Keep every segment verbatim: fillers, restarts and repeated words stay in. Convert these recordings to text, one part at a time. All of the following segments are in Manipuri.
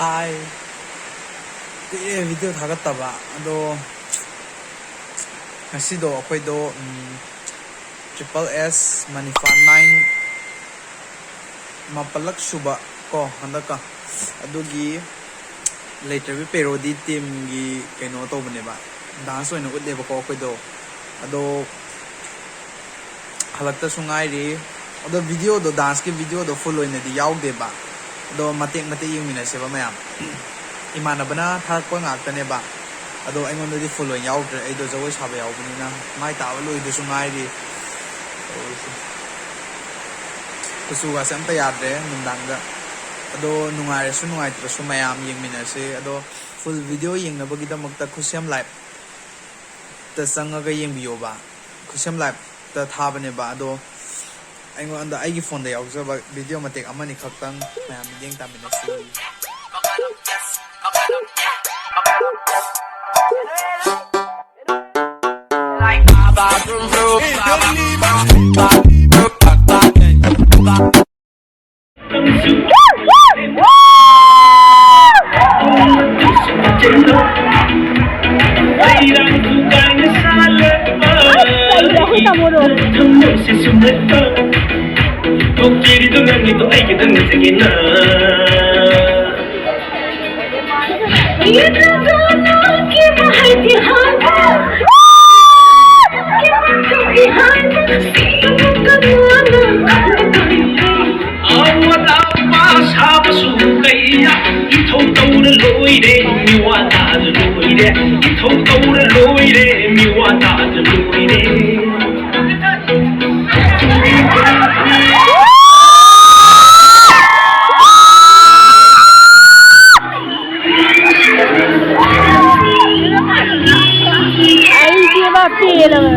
ꯍꯥꯏ꯫ ꯀꯨꯏꯔꯦ ꯚꯤꯗꯤꯑꯣ ꯊꯥꯒꯠꯇꯕ꯫ ꯑꯗꯣ ꯉꯁꯤꯗꯣ ꯑꯩꯈꯣꯏꯗꯣ ꯇ꯭ꯔꯤꯄꯜ ꯑꯦꯁ ꯃꯅꯤꯄꯥ ꯅꯥꯏꯟ ꯃꯥꯄꯜꯂꯛ ꯁꯨꯕ ꯀꯣ ꯍꯟꯗꯛꯀ, ꯑꯗꯨꯒꯤ ꯂꯩꯇ꯭ꯔꯕꯤ ꯄꯦꯔꯣꯗꯤ ꯇꯤꯝꯒꯤ ꯀꯩꯅꯣ ꯇꯧꯕꯅꯦꯕ, ꯗꯥꯟꯁ ꯑꯣꯏꯅ ꯎꯠꯂꯦꯕꯀꯣ ꯑꯩꯈꯣꯏꯗꯣ꯫ ꯑꯗꯣ ꯍꯜꯂꯛꯇꯁꯨ ꯉꯥꯏꯔꯤ꯫ ꯑꯗꯣ ꯚꯤꯗꯤꯑꯣꯗꯣ, ꯗꯥꯟꯁꯀꯤ ꯚꯤꯗꯤꯑꯣꯗꯣ ꯐꯨꯜ ꯑꯣꯏꯅꯗꯤ ꯌꯥꯎꯗꯦꯕ, ꯑꯗꯣ ꯃꯇꯦꯛ ꯃꯇꯦꯛ ꯌꯦꯡꯃꯤꯟꯅꯁꯦꯕ ꯃꯌꯥꯝ꯫ ꯏꯃꯥꯟꯅꯕꯅ ꯊꯥꯔꯛꯄ ꯉꯥꯛꯇꯅꯦꯕ, ꯑꯗꯣ ꯑꯩꯉꯣꯟꯗꯗꯤ ꯐꯨꯜ ꯑꯣꯏꯅ ꯌꯥꯎꯗ꯭ꯔꯦ꯫ ꯑꯩꯗꯣ ꯖꯒꯣꯏ ꯁꯥꯕ ꯌꯥꯎꯕꯅꯤꯅ ꯃꯥꯏ ꯇꯥꯕ ꯂꯣꯏꯗꯁꯨ ꯉꯥꯏꯔꯤ꯫ ꯇꯧꯔꯤꯁꯦ꯫ ꯀꯨꯆꯨꯒꯁꯦ ꯑꯝꯇ ꯌꯥꯗ꯭ꯔꯦ ꯅꯨꯡꯗꯥꯡꯗ꯫ ꯑꯗꯣ ꯅꯨꯡꯉꯥꯏꯔꯁꯨ ꯅꯨꯡꯉꯥꯏꯇ꯭ꯔꯁꯨ ꯃꯌꯥꯝ ꯌꯦꯡꯃꯤꯟꯅꯁꯦ꯫ ꯑꯗꯣ ꯐꯨꯜ ꯚꯤꯗꯤꯑꯣ ꯌꯦꯡꯅꯕꯒꯤꯗꯃꯛꯇ ꯈꯨꯠꯁꯦꯝ ꯂꯥꯏꯞꯇ ꯆꯪꯉꯒ ꯌꯦꯡꯕꯤꯌꯣꯕ꯫ ꯈꯨꯠꯁꯦꯝ ꯂꯥꯏꯞꯇ ꯊꯥꯕꯅꯦꯕ꯫ ꯑꯗꯣ ꯑꯩꯉꯣꯟꯗ, ꯑꯩꯒꯤ ꯐꯣꯟꯗ ꯌꯥꯎꯖꯕ ꯚꯤꯗꯤꯑꯣ ꯃꯇꯦꯛ ꯑꯃꯅꯤ ꯈꯛꯇꯪ ꯃꯌꯥꯝ ꯃꯤꯠꯌꯦꯡ ꯇꯥꯃꯤꯟꯅꯁꯤ꯫ ꯁꯥꯕꯁꯨ ꯀꯩꯌꯥ ꯏꯊꯧ ꯇꯧꯔ ꯂꯣꯏꯔꯦ, ꯃꯤꯋꯥ ꯇꯥꯗ ꯂꯣꯏꯔꯦ, ꯏꯊꯧ ꯇꯧꯔ ꯂꯣꯏꯔꯦ, ꯃꯤꯋꯥ ꯇꯥꯗ ꯂꯣꯏꯔꯦ꯫ ꯑꯩꯗꯤꯕ ꯄꯦꯜꯂꯕ꯫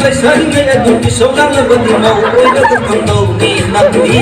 ꯂꯩꯁꯥꯔꯤꯉꯩ ꯑꯗꯨꯒꯤ ꯁꯧꯒꯠꯂꯕꯗꯤ ꯃꯧ ꯑꯣꯏꯔꯒ ꯀꯝꯗꯧꯅꯤ ꯅꯪꯗꯤ?